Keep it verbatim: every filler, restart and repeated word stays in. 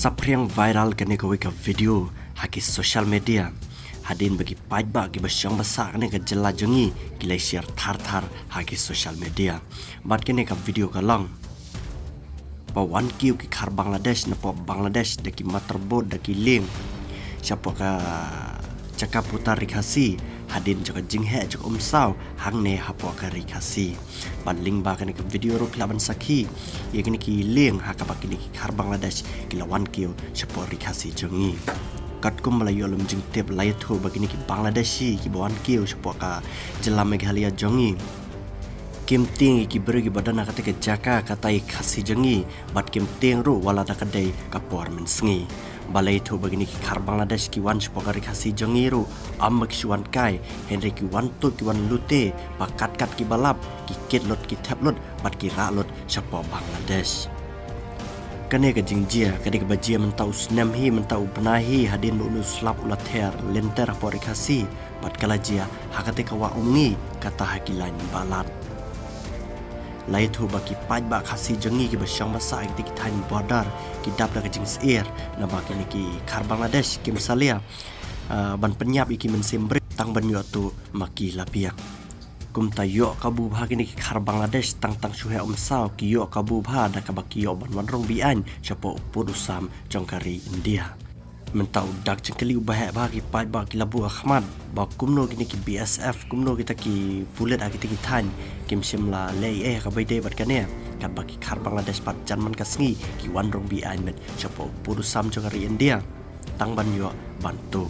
Saphriang viral kane kawei ka video ha ki social media, hadien ba ki paidbah kiba shong ba sah kane ka jylla jong ngi ki la share thar thar ha ki social media. Bad kane ka video ka long ba wan kiew ki khar Bangladesh napoh Bangladesh da ki motor boat, da ki lieng, shapoh ka jaka puta Ri Khasi, hadien jong ka jingheh jong ka umsaw hangne hapoh ka Ri Khasi. Bad lyngba kane ka video ruh ki lah ban sakhi ïa kine ki lieng ha kaba kine ki khar Bangladesh ki la wan kiew shapoh Ri Khasi jong ngi. Katkum ba la ïoh lum jingtip, la ïathuh ba kine ki Bangladeshi kiba wan kiew shapoh ka jylla Meghalaya jong ngi kim tieng ïa ki briew kiba don ha katei ka jaka, katei Khasi jong ngi, bad kim tieng ruh wat la da ka dei ka por mynsngi. Ba la ïathuh ba kine ki khar Bangladesh ki wan shapoh ka Ri Khasi jong ngi ruh ym ba ki shu wan kai, hynrei ki wan tuid, ki wan lute, ba kat kat kiba lap ki kit lut, ki thep lut bad ki rah lut shapoh Bangladesh. Kane ka jingjia ka dei kaba jia mynta u snem hi, mynta u bnai hi, hadien ba une u slap u la ther lynter hapoh Ri Khasi, bad ka la jia ha katei ka wah Umngi, kata ha ki lain Balat. La ïathuh ba ki paidbah Khasi jong ngi kiba shong ba sah ha kitei ki thaiñ border ki dap da ka jingsyier, naba kine ki khar Bangladesh kim salia, ah, ban pynïap ïa ki mynsiem briew tang ban ïoh tuh ma ki la biang. Kumta ïoh kabu bha kine ki khar Bangladesh tang tang shu heh umsaw ki ïoh kabu bha da kaba ki ïoh ban wan rung be-aiñ shapoh u pud u sam jong ka ri India. Mynta u dak jingkylli uba heh bha ki paidbah ki la buh ha khmat ba kumno kine ki B S F, kumno kita ki pulit ha kitei ki thaiñ kim shym la leh ei ha kaba ïadei bad kane, katba ki khar Bangladesh pat jan man ka sngi ki wan rung be-aiñ met shapoh u pud u sam jong ka ri India tang ban ïoh ban tuh.